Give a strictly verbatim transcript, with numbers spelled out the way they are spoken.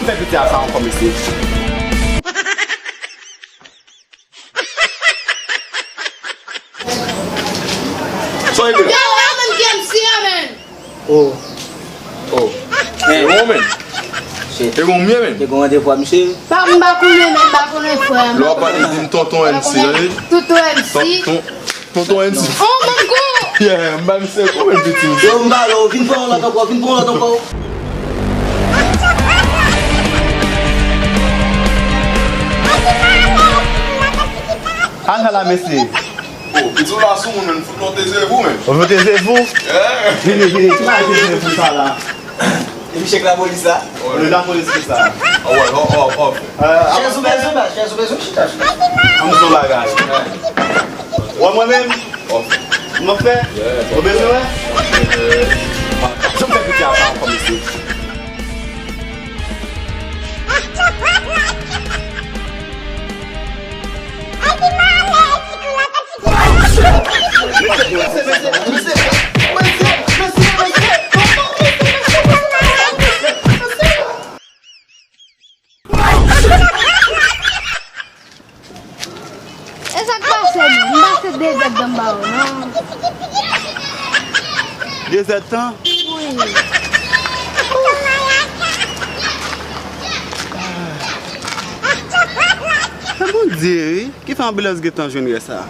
Fè piti a sa ankò, mesye. Sa w regle? Yo, e ou menm ki M C a, menm. Oh. Oh. E ou menm? Shit. E ou menm? Te gen randevou a misye? Pa, m pa konnen, menm, m pa konnen, frè. Lè w ap pale, di m tonton M C, tande? Tonton M C. Ton-, ton-, Tonton N C. Oh, mango! Yeah, m ba misye konbyen piti misye. Yo, m ba yo, vin pran yon lòt ankò, vin pran yon lòt ankò. Ann ala, mesye. Oh, piti w la sou moun, menm fout lonte se vou, menm. Ou lonte se vou? Yeah. Vini, vini, ki bagay se vou sa la? Epi chèk lapolis la? Wi, lapolis ki sa? Chèz ou bezwen la, chèz ou bezwen chita, chita. Ann di yon bagay. Wè mwen menm? Mwen fè? Ou bezwen wè? Jan m fè piti a sa ankò, mesye. E sa k pase menm? M pase de zèdtan m pa wè w non. De zèdtan? Wi. Sa Bondye wi. Ki fè anbilans gentan jwenn rès sa?